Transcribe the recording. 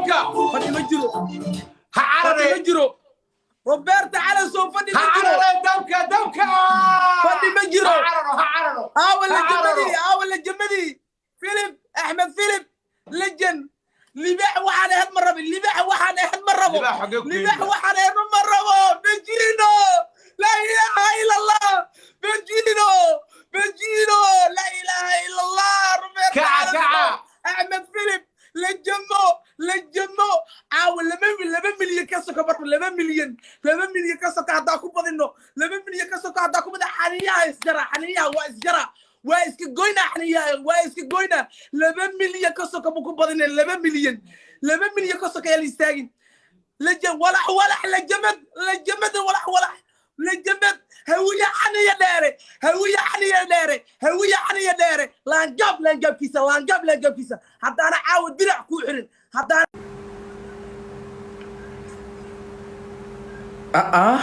Dabka. Fadhi ma jiro. Ha Fadhi ma carare. jiro. Roberto Calasow, fadhi Ha ma jiro. carare, dabka, dabka. Fadhi ma jiro. Ha cararo, ha cararo. Aawa Ha cararo. Lejamadii, aawa lejamadii. Philip Axmed, Philip Legend, libaax waxaan ahayd ma rabo, libaax waxaan ahayd ma rabo. Libaax xagee ku Libaax keenaya? waxaan ahayd ma rabo. Bejino, laa ilaaha ila Allah, Bejino, Bejino, laa ilaaha ila Allah, Roberto Kaca, Calasow. kaca. Axmed Philip, lejamo, lejamo. Caawa 2 milyan ka soka marba, 2 milyan, 2 milyan ka soka haddaa ku badino, 2 milyan ka soka haddaa ku badino, xaniyaha isjara, xaniyaha waa isjara, waa iska goynaa, xaniyaha waa iska goynaa. 2 milyan ka soka ma ku badinen, 2 milyan, 2 milyan ka soka yaa la istaagin. Lejan, walax, walax, lejamad, lejamad, walax, walax, lejamad. Hawiye xaniya dheere, Hawiye xaniya dheere, Hawiye xaniya dheere. Laangaab, laangaabkiisa, laangaab, laangaabkiisa. Haddaana caawa dirac kuu xirin haddaana Ah ah.